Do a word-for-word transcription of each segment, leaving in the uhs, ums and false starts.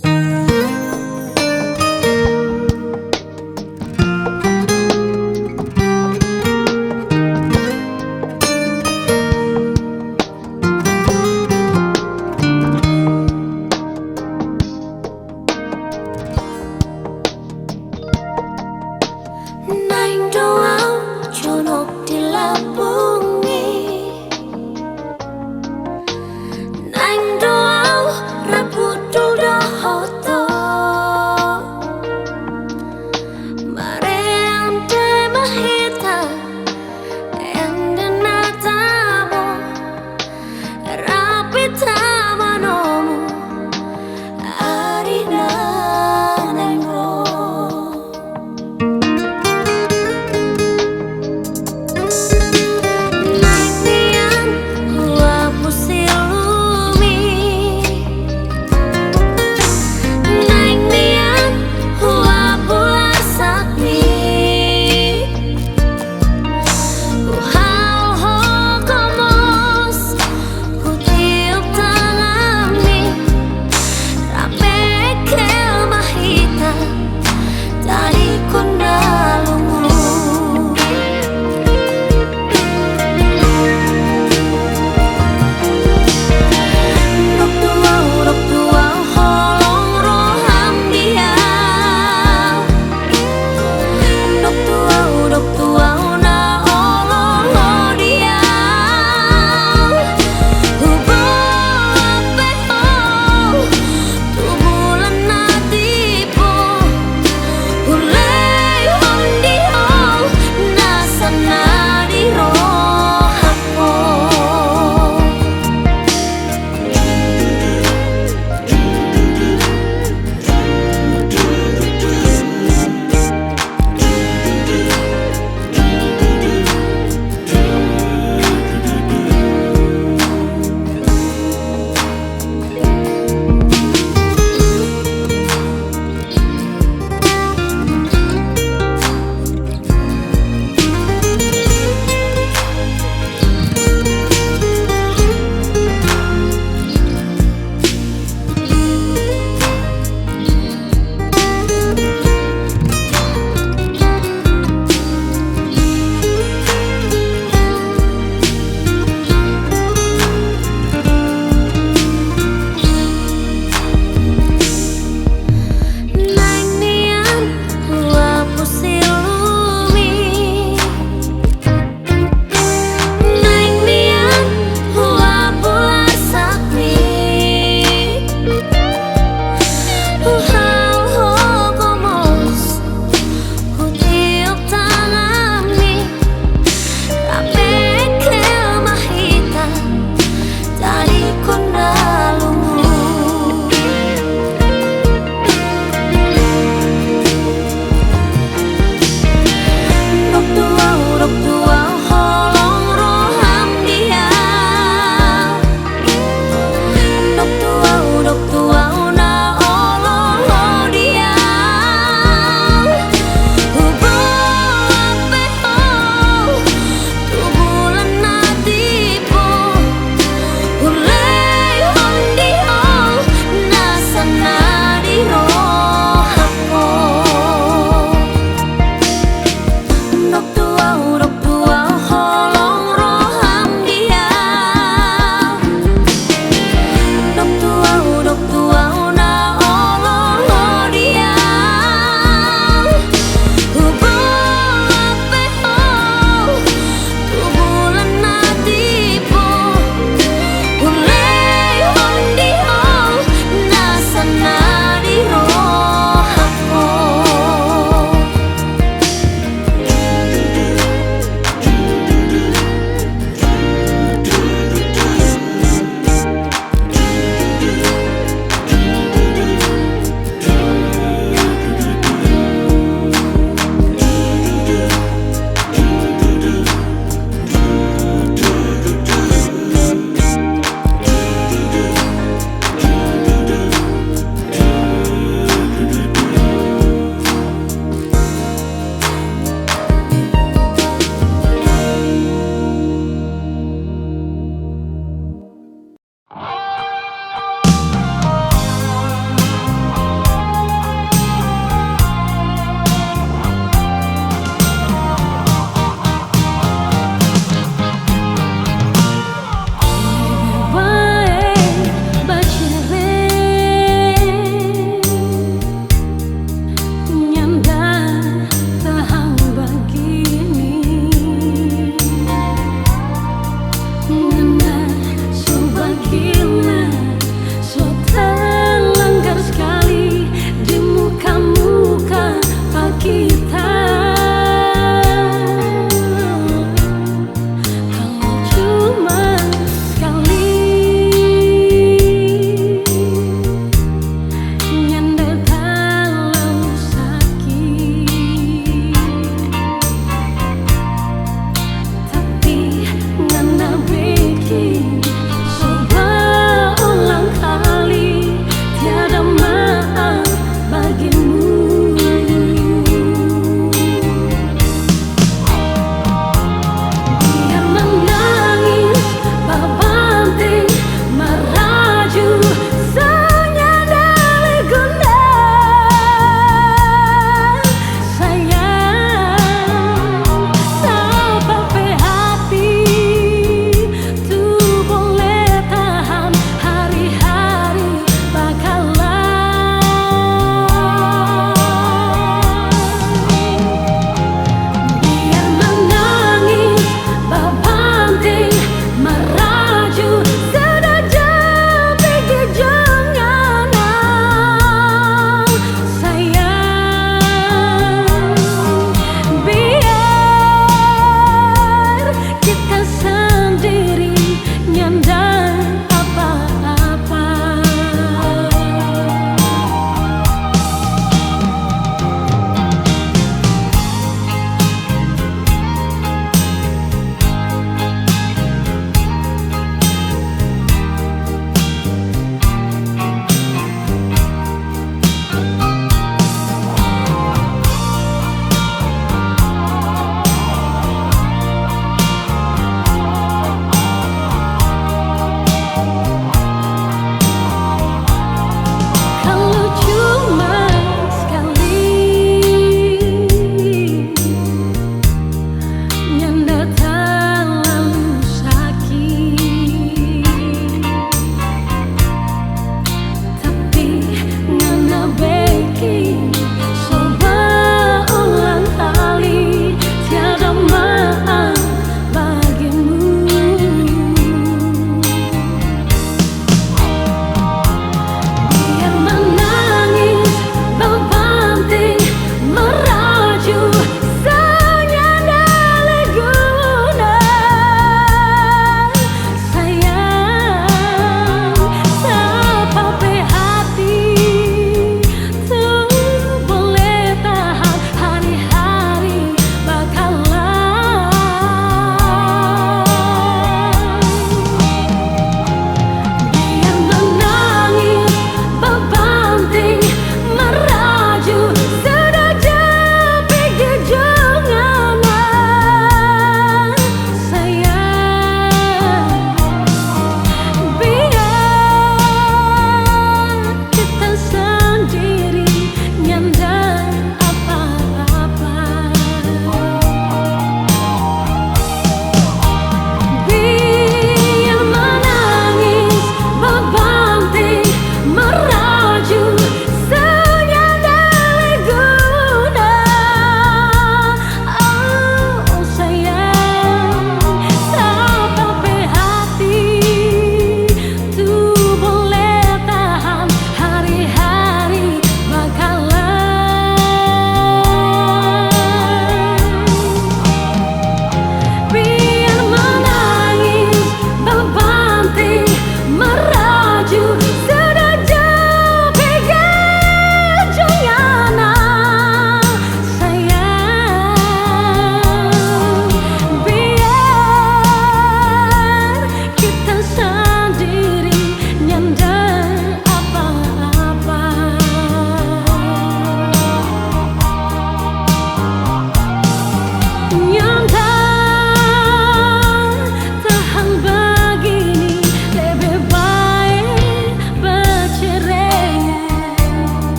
Naeng do au jonok di lambung i. Naeng do au rap hundul dohot ho.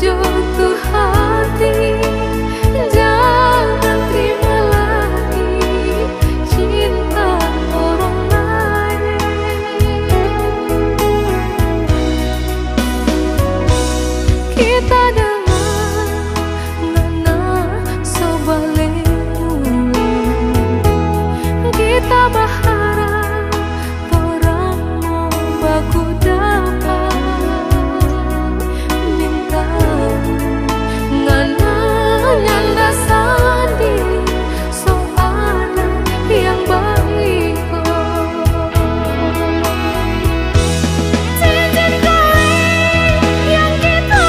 Jatuh hati, jangan terima lagi cinta orang lain. Kita dengar ngana so bale mulai. Kita baharap torang ma baku dapot. Minta ngana nyanda sandiri, so ada yang baik. Cincin kawin yang kita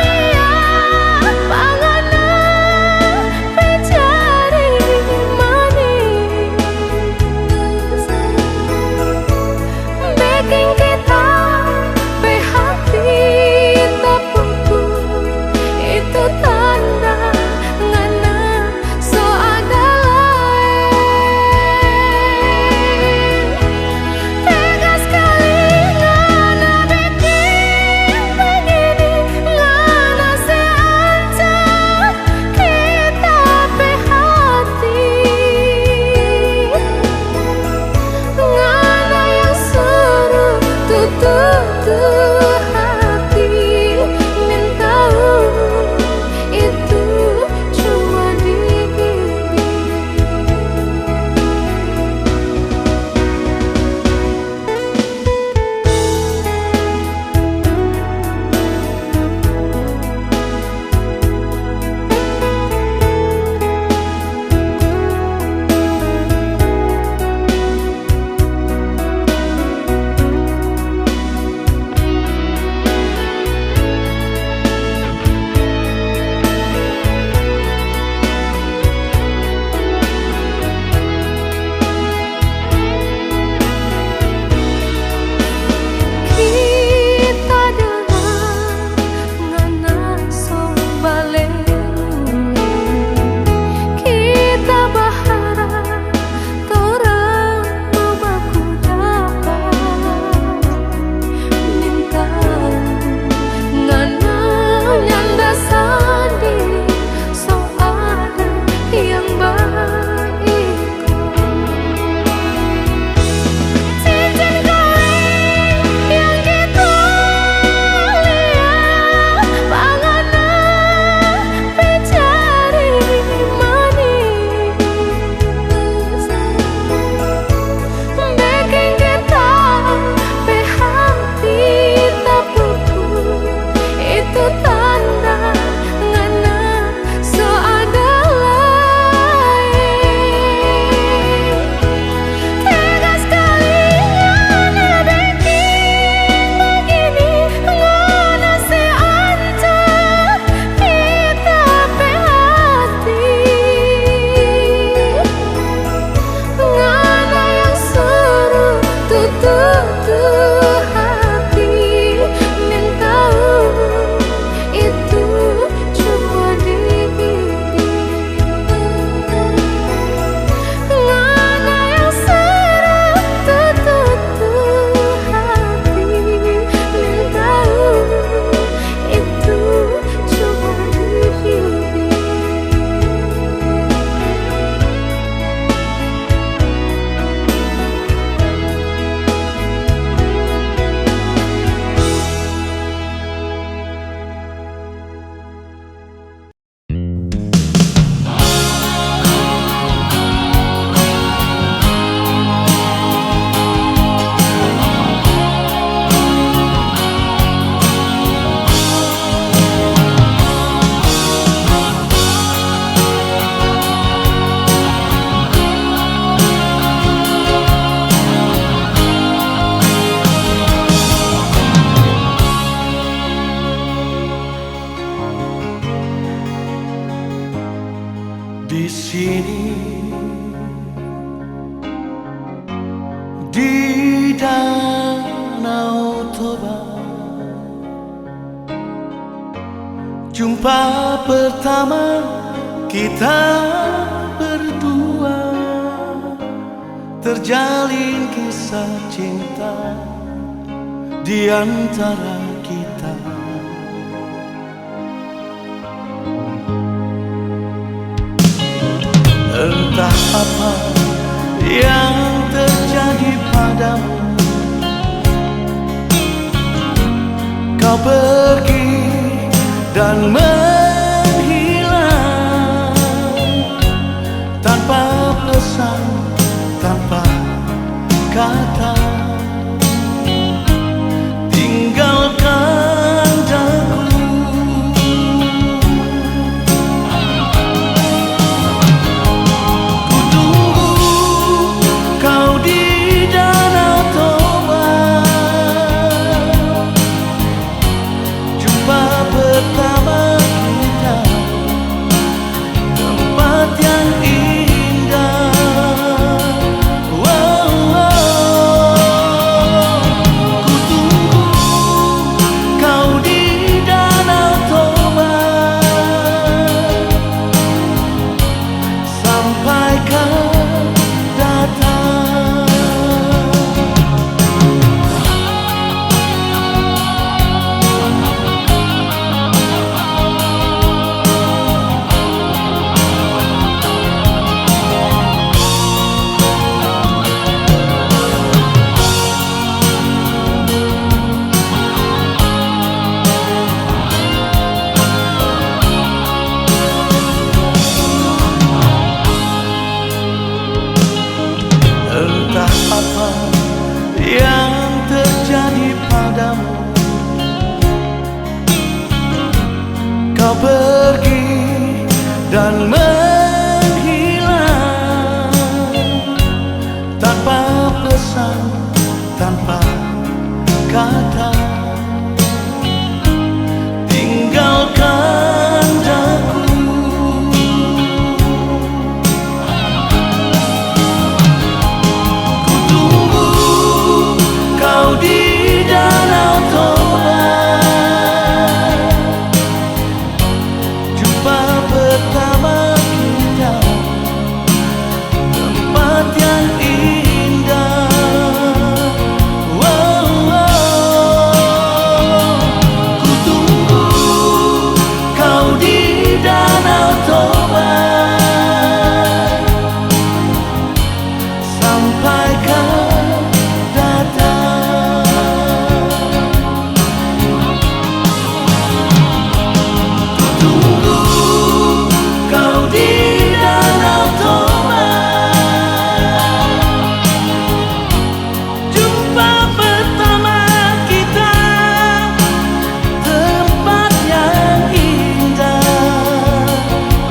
lihat, panganan pejari manis. Bikin kita pe hati terpukul. Itu tanda ngana so ada lain. Tega sekali ngana bikin begini, ngana seancam kita pe hati. Ngana yang suruh tutup tu hati, minta itu cuma di bibir. Kita dengar ngana so bale mulai. Kita baharap torang ma baku dapot. Minta ngana nyanda sandiri, so ada yang baik. Cincin kawin yang kita lihat, panganan pejari manis. Bikin kita pe hati terpukul. Itu tanda ngana so ada lain. Tega sekali ngana bikin begini, ngana seancam kita pe hati. Ngana yang suruh tutup tu hati, minta itu cuma di bibir. Ngana yang suruh tutup tu hati, minta itu cuma di bibir. Di sini, di Danau Toba, jumpa pertama kita berdua, terjalin kisah cinta di antara kita. Entah apa yang terjadi padamu, kau pergi dan menghilang tanpa pesan, tanpa kata. Tinggalkan daku. Ku tunggu kau di Danau Toba. Jumpa pertama kita, tempat yang indah. Wow, wow. Ku tunggu kau di Danau Toba sampai kau datang. Entah apa yang terjadi padamu, kau pergi dan menghilang tanpa pesan, tanpa kata. Tinggalkan daku. Ku tunggu kau di Danau Toba. Jumpa pertama kita, tempat yang indah. Wow, wow. Ku tunggu kau di Danau Toba sampai kau datang. Ku tunggu kau di Danau Toba. Jumpa pertama kita, tempat yang indah.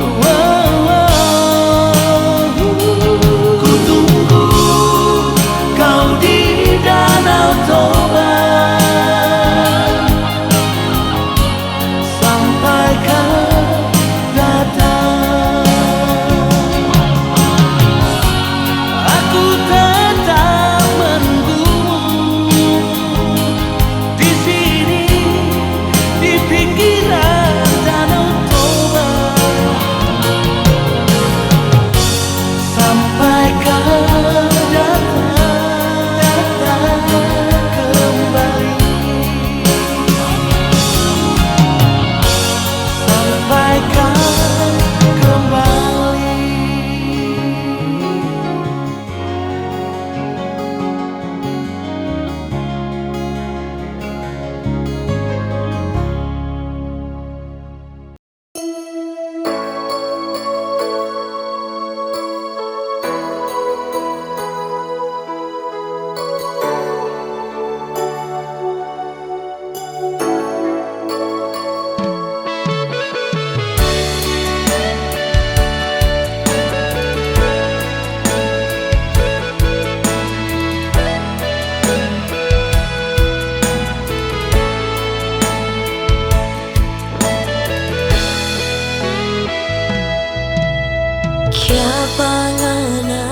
Wow, wow. Ku tunggu kau di Danau Toba sampai kau datang. Aku tetap menunggumu di sini, di pinggiran Danau Toba, sampai kau datang, datang kembali, sampai kau kembali. Kiapangan na,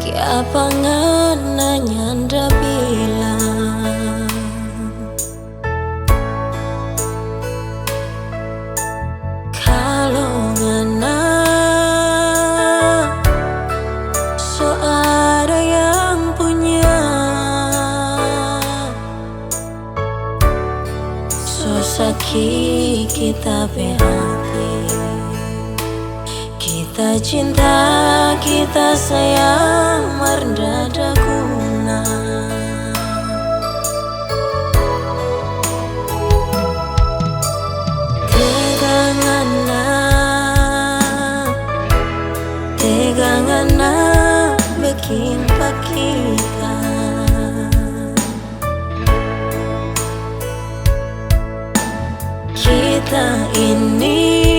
kiapangan na nyanda bilang. Kalongan na so ada yang punya. So sakit kita pe hati. Tacinta kita sayang marnda guna. Teganganna, teganganna bekin pakita. Kita ini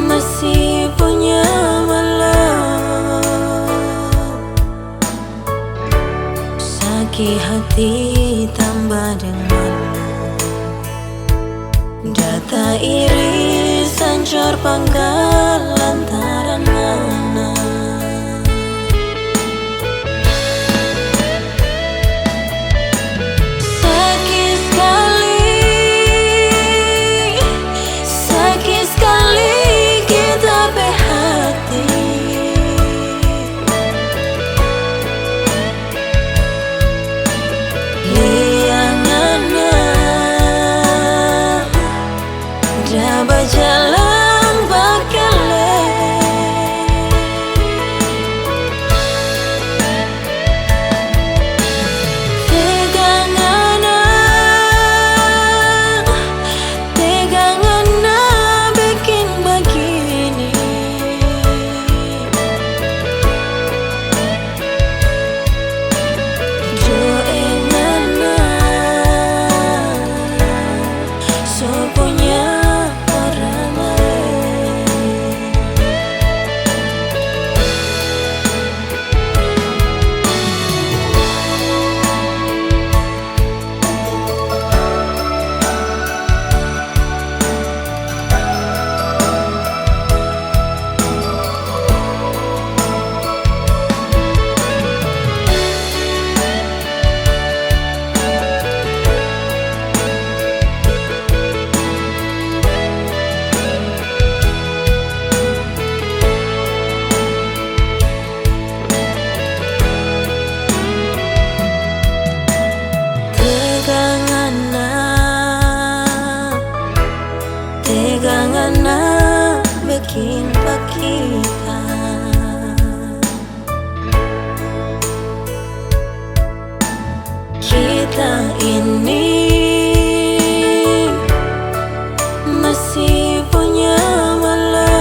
masih punya malu. Sakit hati tambah dengan malu. Data iri sancor panggal lantaran ngana. Sakit sekali, sakit sekali kita pe hati. Lianganna. Daba jalang bakele. Teganganna, teganganna bekin bagini. Jo inganna so punya orang lain. Teganganna, teganganna bekin pakita. Kita ini masih punya malu.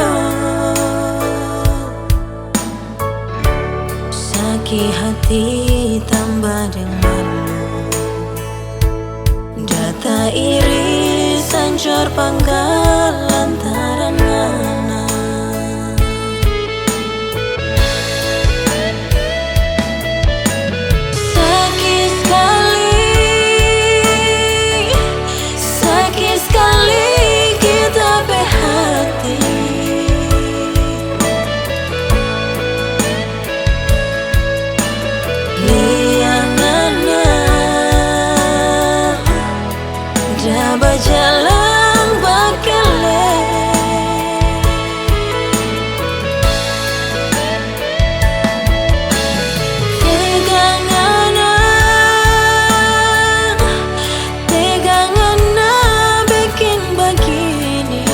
Sakit hati tambah dengan malu. Data iri sancor panggal lantaran ngana. Sakit sekali, sakit sekali kita pe hati. Lianganna. Daba jalang bakele. Teganganna, teganganna bekin bagini.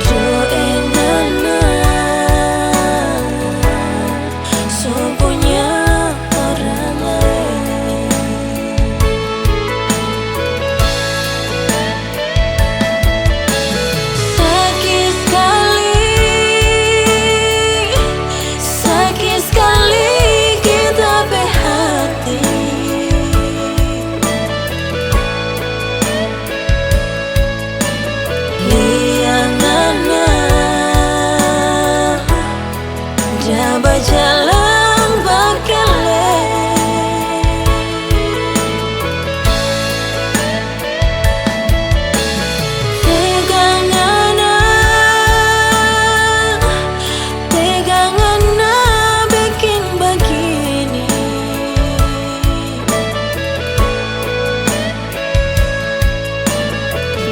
Jo inganna so punya orang lain. Sakit sekali, sakit sekali kita pe hati. Lianganna. Daba jalang bakele. Teganganna, teganganna bekin bagini.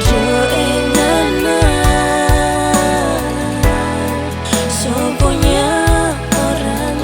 Jo inganna so punya orang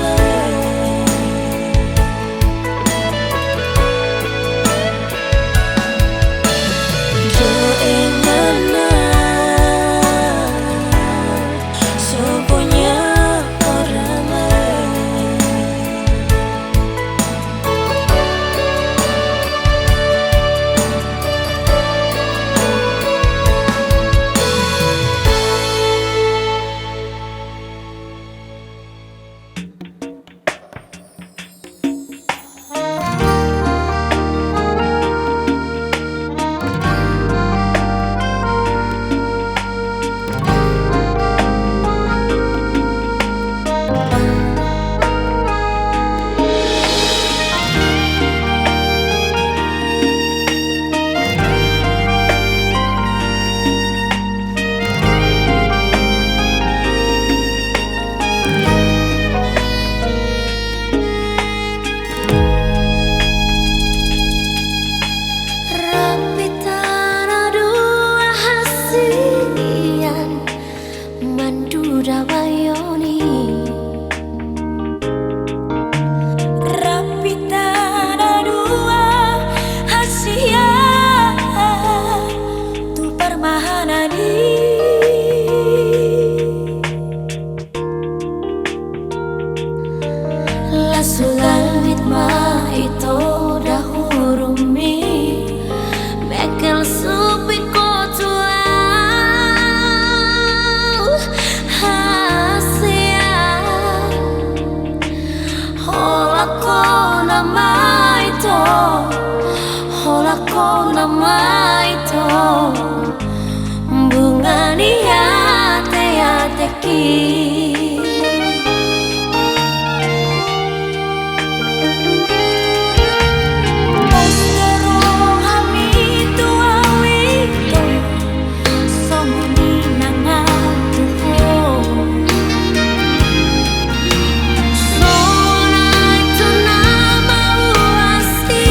Ona ma ito bunga ni ateateki. Pos do rohami tu au ito, songon i nang au tu ho. Sonai tu na mauasi,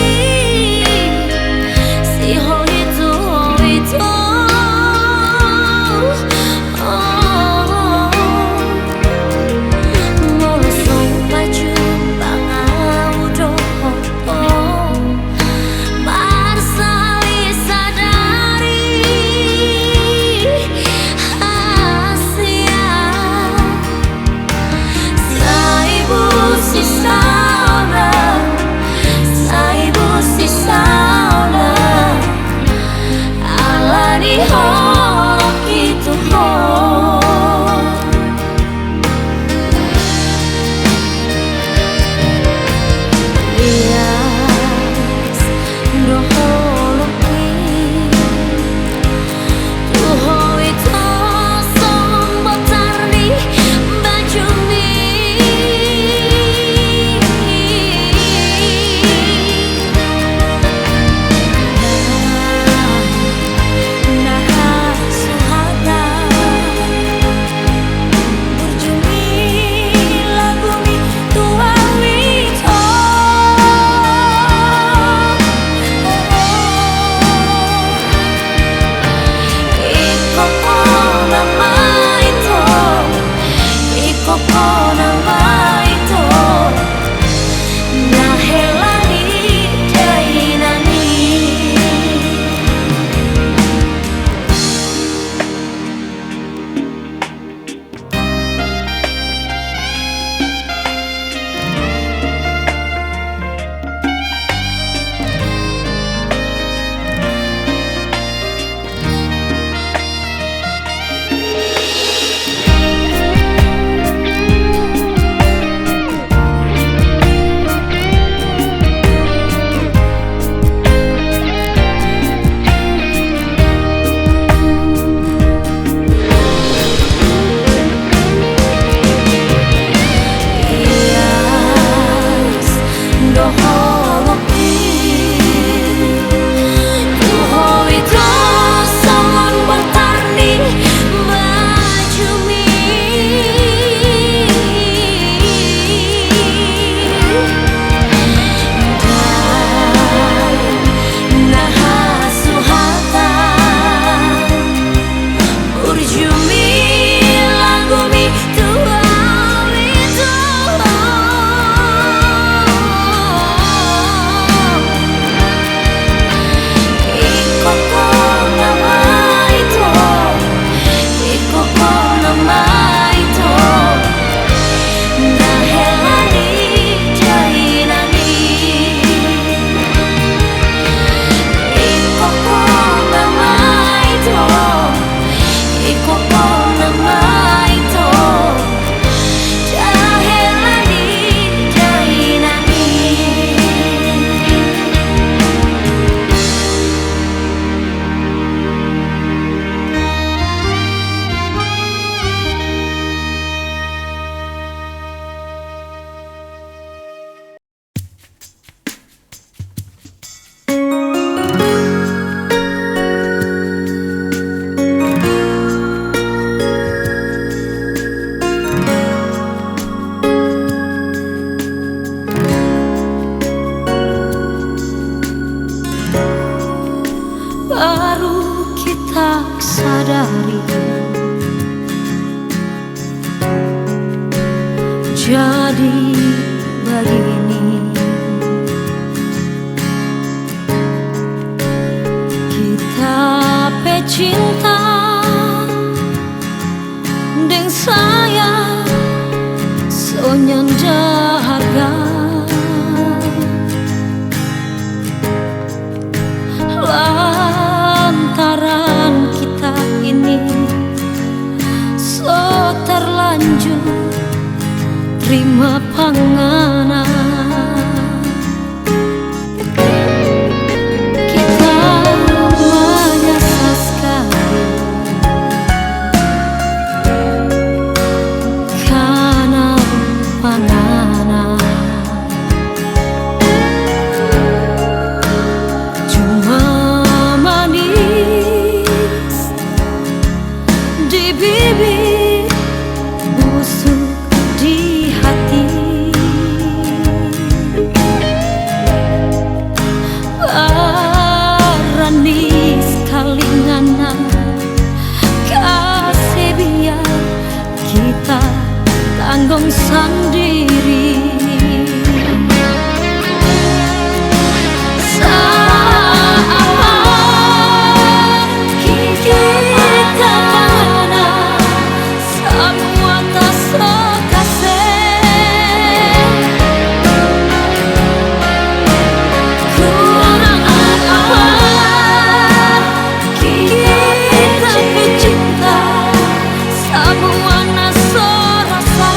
si ho i tu ho ito. Molo so pajumpang au dohot ho, marsali sadari hasian. Sai busi saona, sai busi saona, ala ni holongki tu ho. Ias do holongki tu ho ito, songon botar ni bajumi. Na hasuhatan burju ni lagumi tu au ito. Ingkon hona ma ito, ingkon hona ma ito, na hela ni dainang i. Ias do holongki tu ho ito, songon botar ni bajumi. Ndang na hasuhatan burju ni lagumi tu au ito. Ingkon hona ma ito, ingkon hona ma ito, na hela ni dainang i. Ingkon hona ma ito, ingkon hona ma ito, na hela ni dainang i. Baru kita sadari jadi begini. Kita pe cinta deng sayang so nyanda harga. Lantaran kita ini so terlanjur terima panganan. Kita sandiri. Saat kita panas, samua tasokase. Kurang apa kita pecinta, samua na so rasa.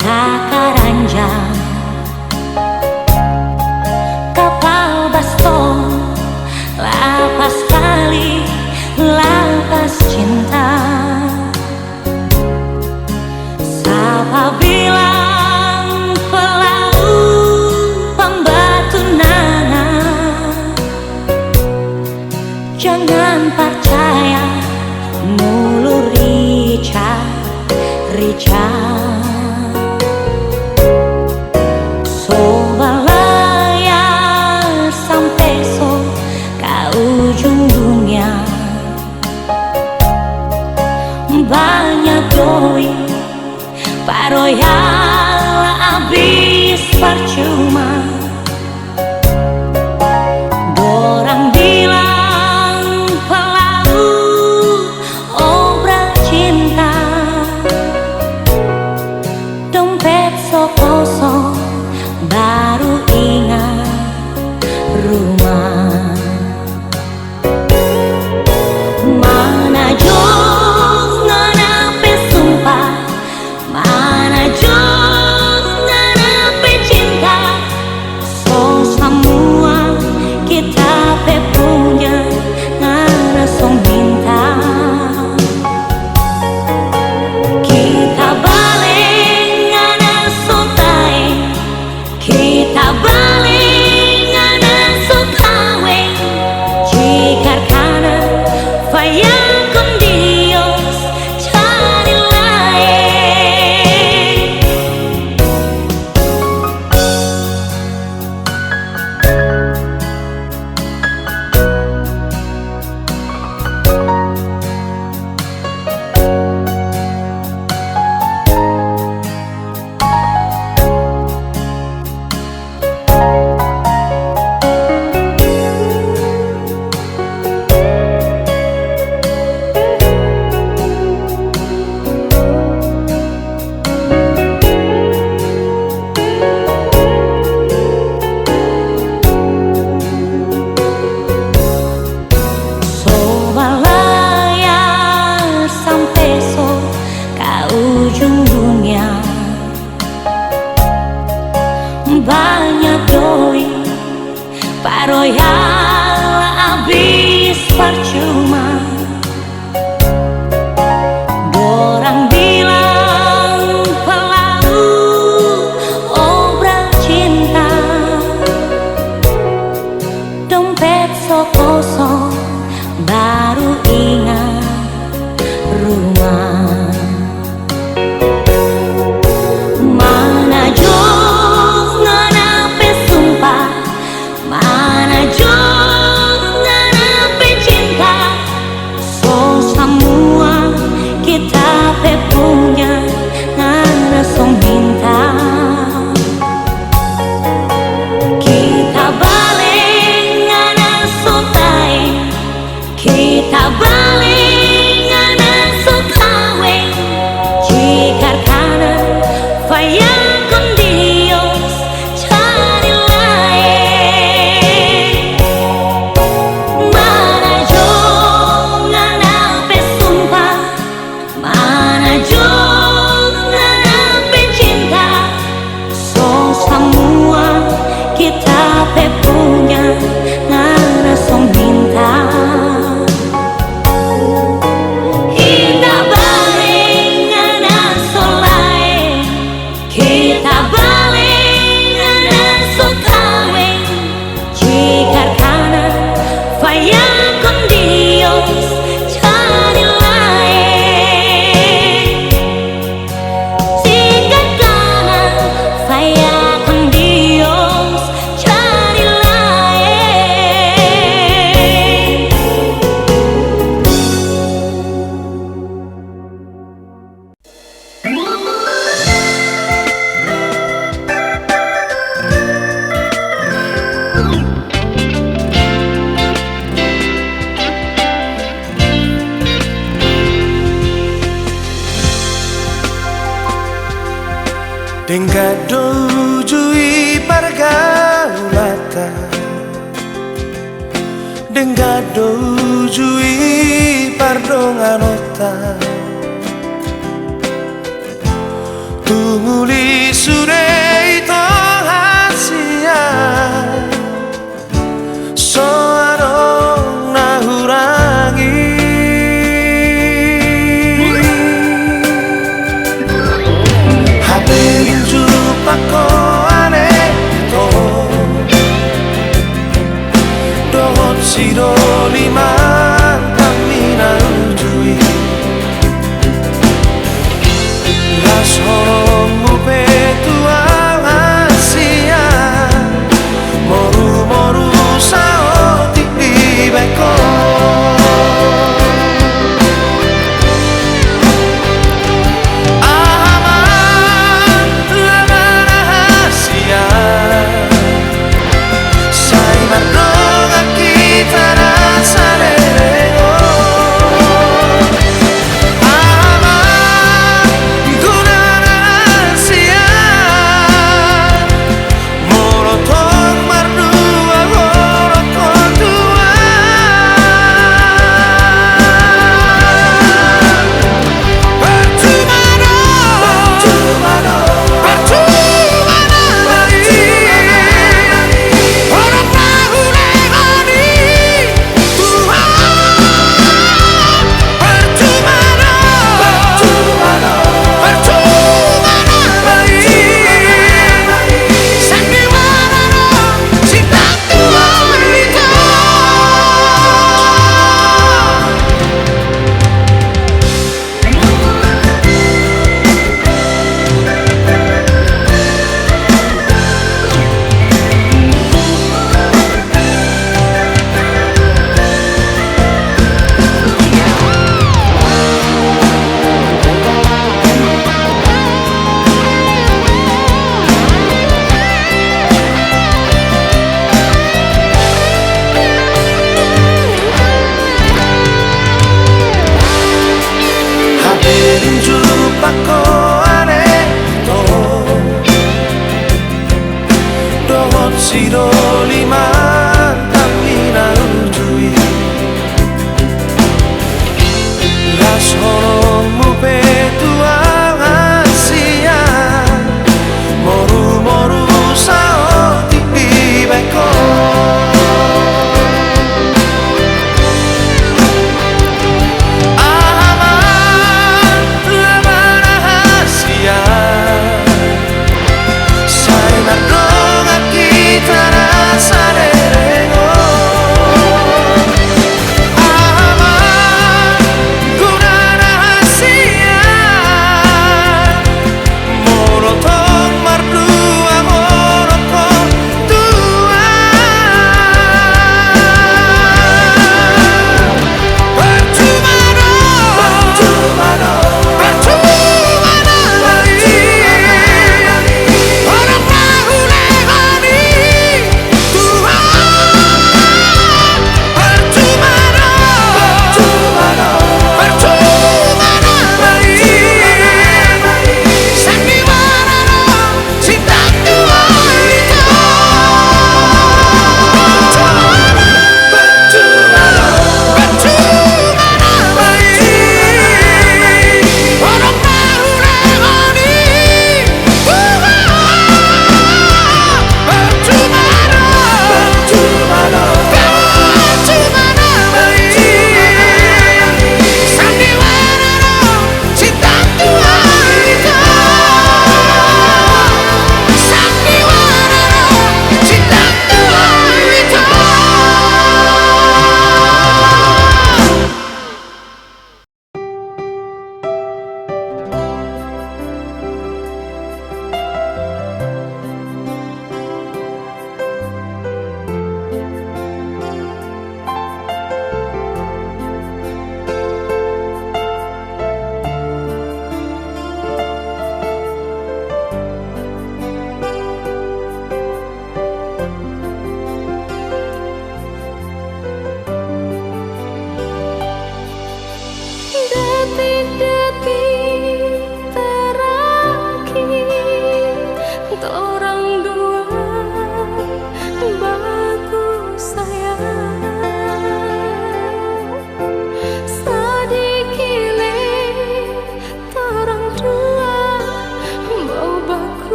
Kakaranjang, kapal baston, lapas tali, lapas cinta. Sapabilang pelau pambatu nangan. Jangan parcaya mulu rica-rica. So balayar sampe so ka ujung dunia. Banyak doi paroyal abis parcuma. Dorang bilang pelau obra cinta. Dompet so kosong baru ingat rumah. Mana jongan hape sumpah, mana jongan hape cinta. So samua kita pe punya, ngana so minta. Kita bale ngana so tahe. Kita bale ngana so kaweng, jikar kana fayakon dios cari lae. So balayar sampe so ka ujung dunia. Banyak doi paroyal abis parcuma. Dorang bilang pelau obra cinta. Dompet so kosong baru ingat rumah. Mana jongan hape sumpah, mana jongan hape cinta. So samua kita pe punya, ngana so minta. Kita bale ngana so tahe. Kita bale ngana so kaweng, jikar kana fayakon dios cari lae. Mana jongan hape sumpah, mana jongan hape cinta. So samua kita pe punya, ngana so minta. Kita bale ngana so lae. Kita bale ngana so kaweng, jikar kana fayakon dios cari lae. Jikar kana fayakon dios cari lae. Denggan do uju i pargaulanta. Denggan do uju i pardonganonta. Tung uli sude ito hasian, so adong na hurangi. Hape dung jumpang ho ale ito dohot si doli mantan ni na uju i. Las holongmu pe tu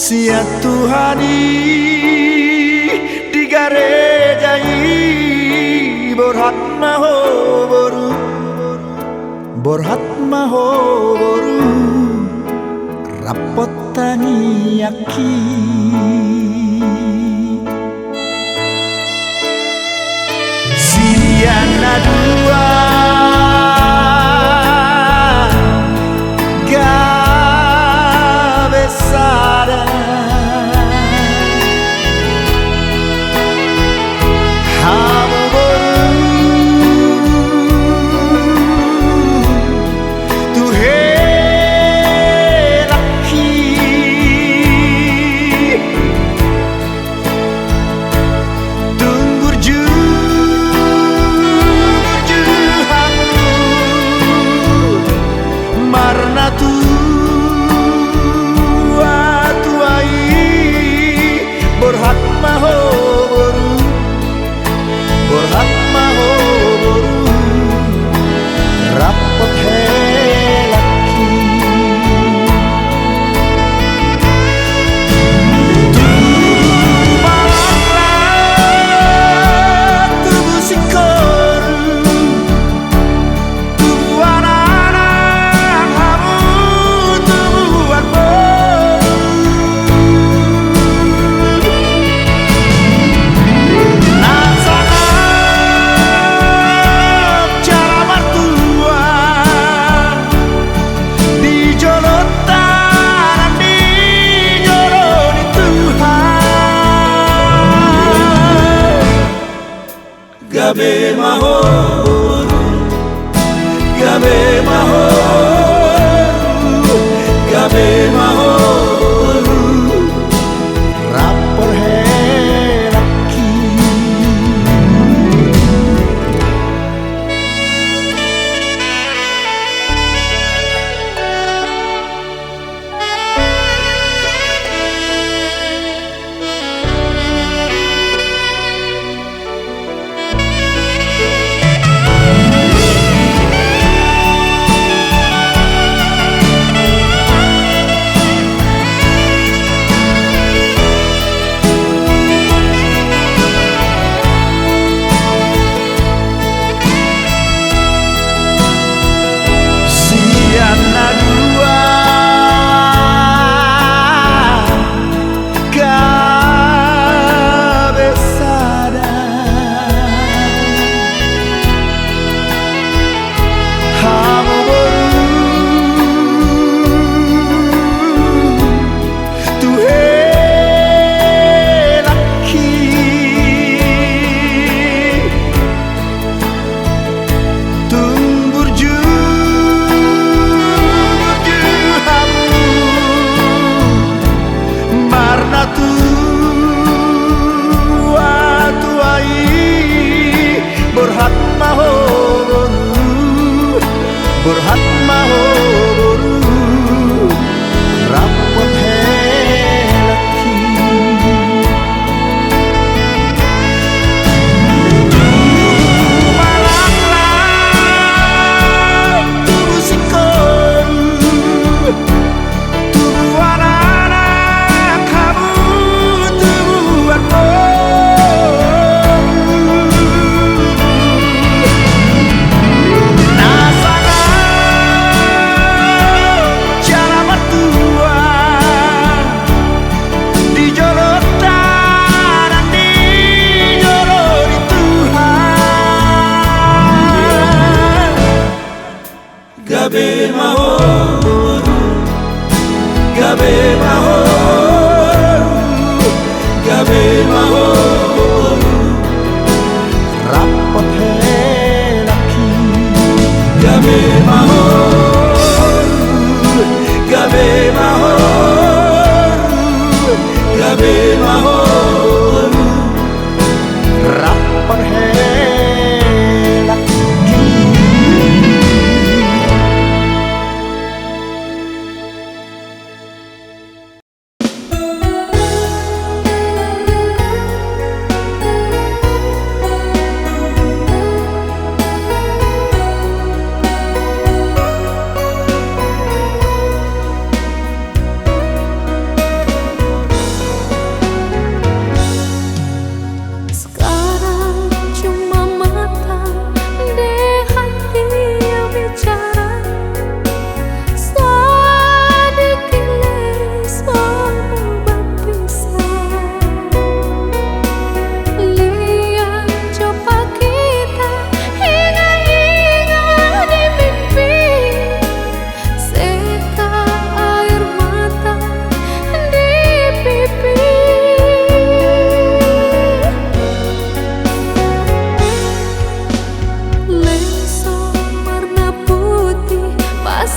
Sian Tuhan i di gareja i, borhat ma ho boru, borhat ma ho boru, rap tangiangki. Sian na dua gabe sada, hamu boru, tu helangki.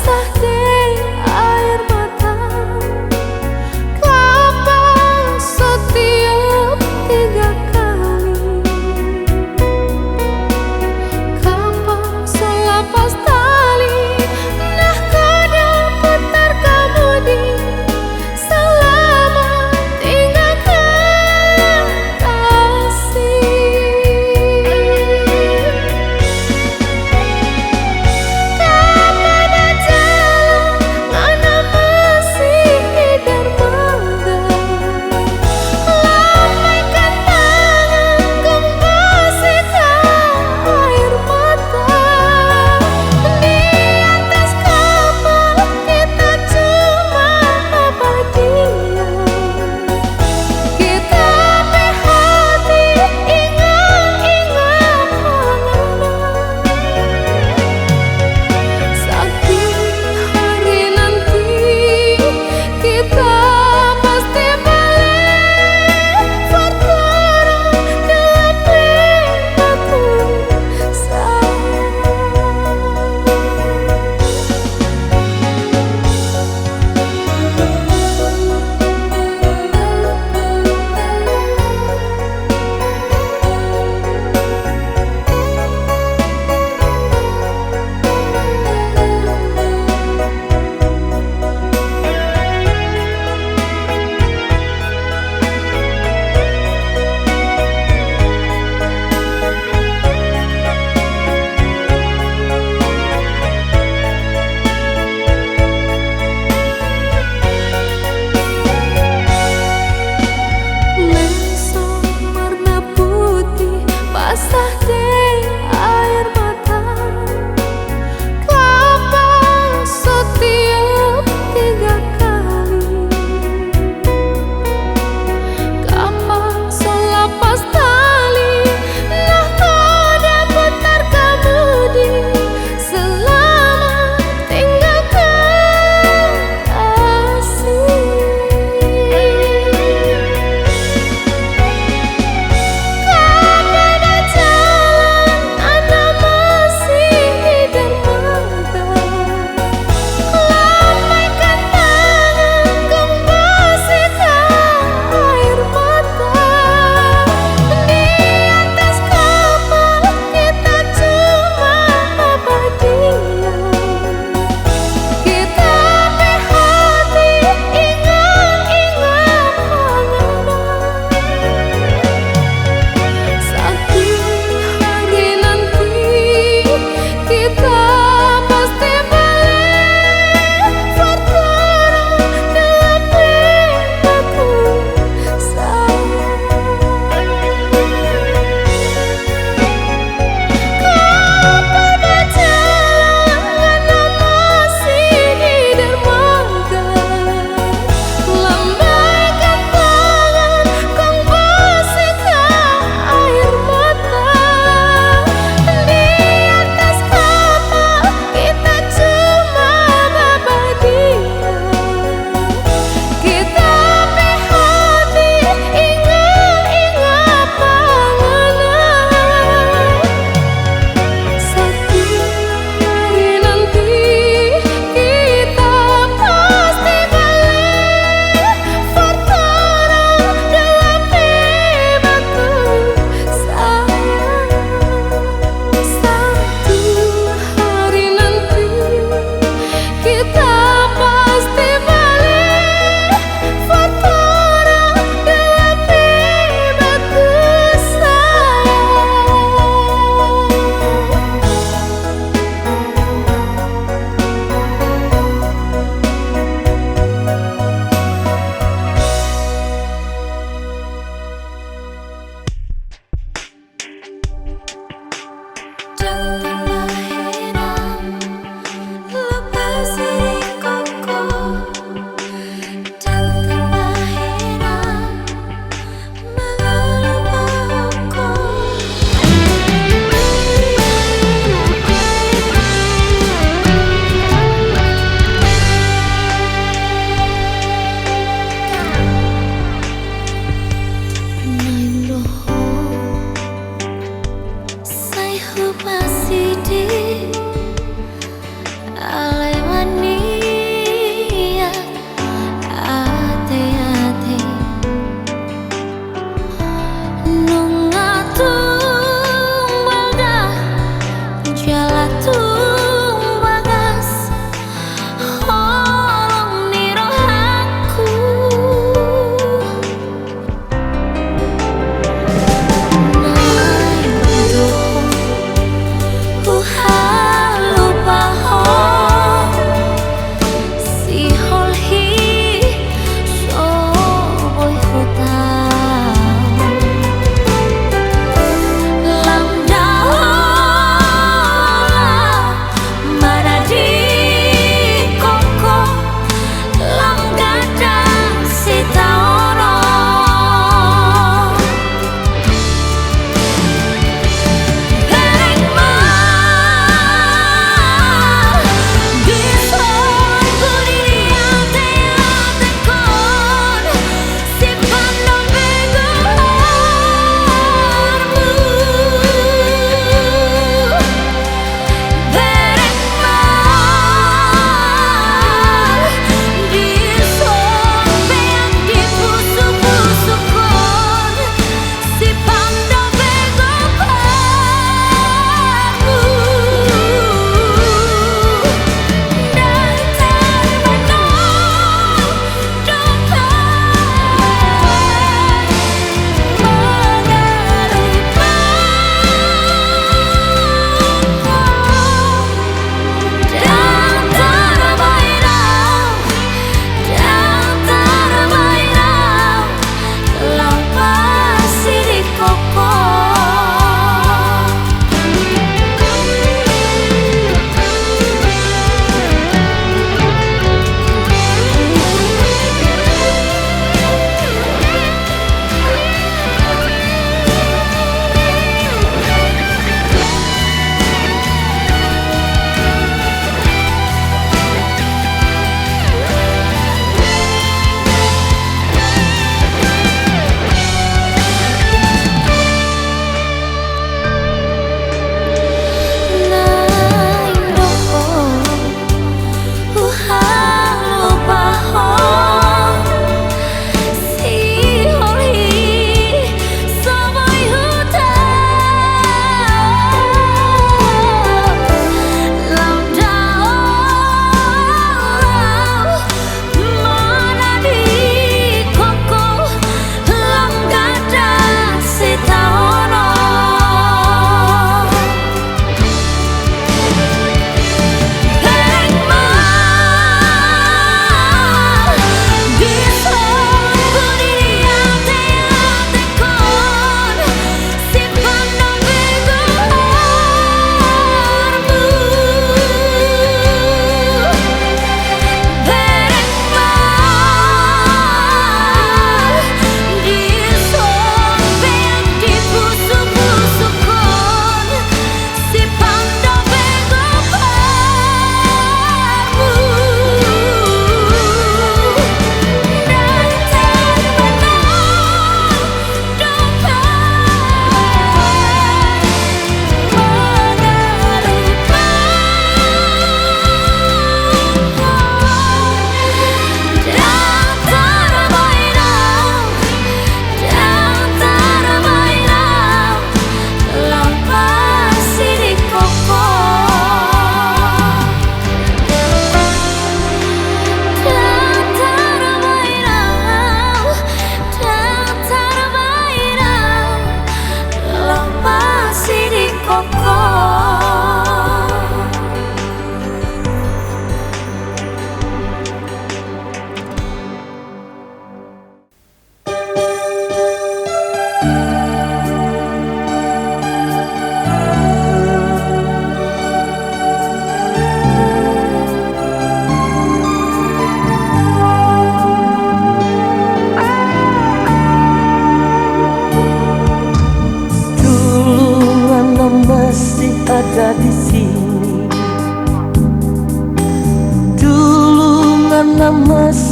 Basah dei air mata, kapa so tiup tiga kali. Kapa so lapas tali, nah, kodam putar kemudi. Selamat tinggal kekasih. Kapa baca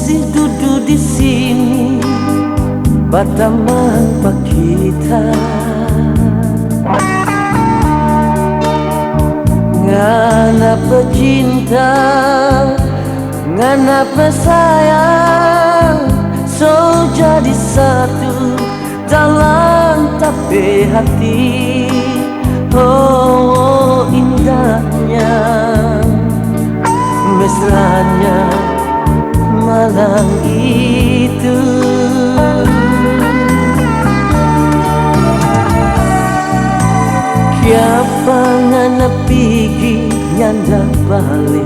Dudu di sini, batamang pa hita. Ngana pe cinta, ngana pe sayang, so jadi satu dalam tape hati. Oh, indahnya, mesranya malam itu. Kiapangan na pigi nyanda bale.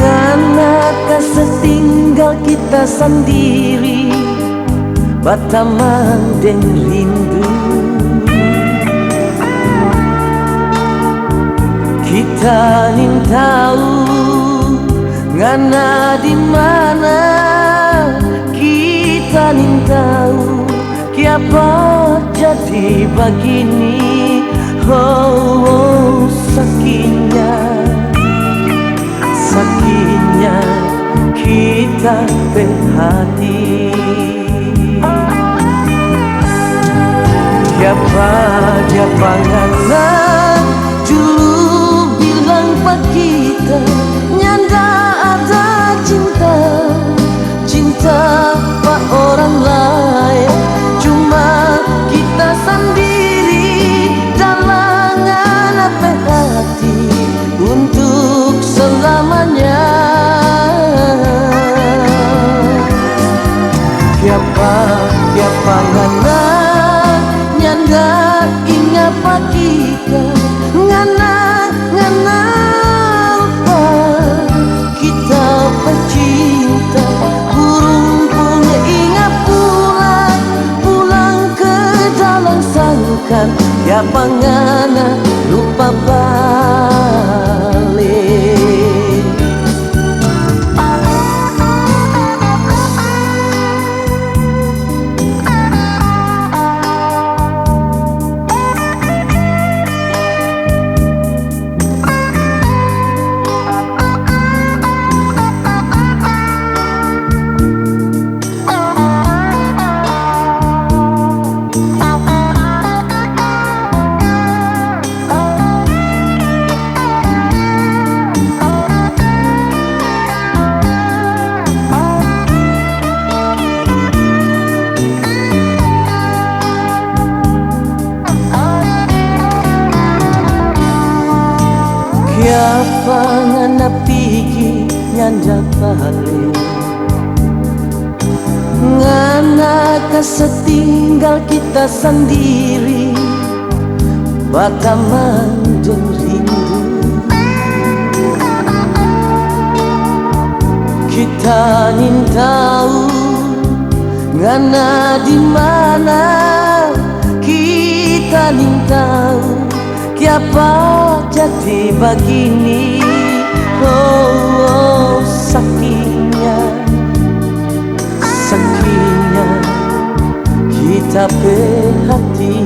Ngana ka setinggal kita sandiri, batamang deng rindu. Kita nintau ngana di mana, kita nintau kiapa jadi bagini. Oh, oh, sakitnya, sakitnya kita pe hati. Kiapa, kiapangan na dulu bilang pa hita nyanda ada cinta, cinta pa orang lain, cuma kita sandiri dalam ngana pe hati untuk selamanya. Kiapa, kiapangan na nyanda inga pa hita, ngana, ngana lupa kita pecinta. Burung pun inga pulang, pulang ke dalam sangkar, kiapangan na lupa bale. Kiapangan na pigi nyanda bale. Ngana ka setinggal kita sandiri, batamang deng rindu. Kita nintau ngana di mana, kita nintau kiapa jadi bagini. Oh, oh, sakitnya, sakitnya kita pe hati.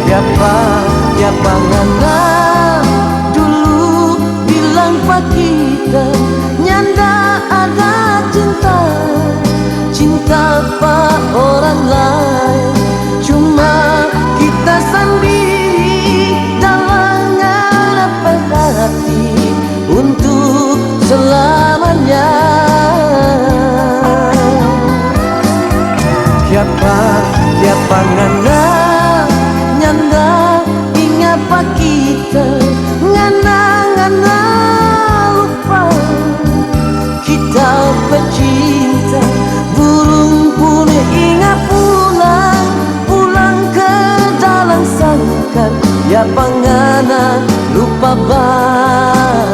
Kiapa, kiapangan na dulu bilang pa hita nyanda ada cinta, cinta pa orang lain, cuma kita sandiri dalam ngana pe hati untuk selamanya. Kiapa, kiapangan na nyanda inga pa hita, ngana, ngana lupa kita pecinta. Burung pun inga pulang, pulang ke dalam sangkar, kiapangan na lupa bale.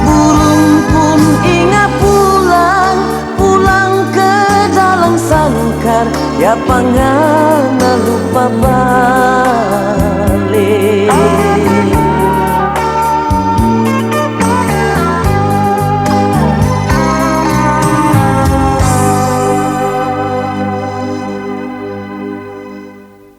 Burung pun inga pulang, pulang ke dalam sangkar, kiapangan na lupa bale.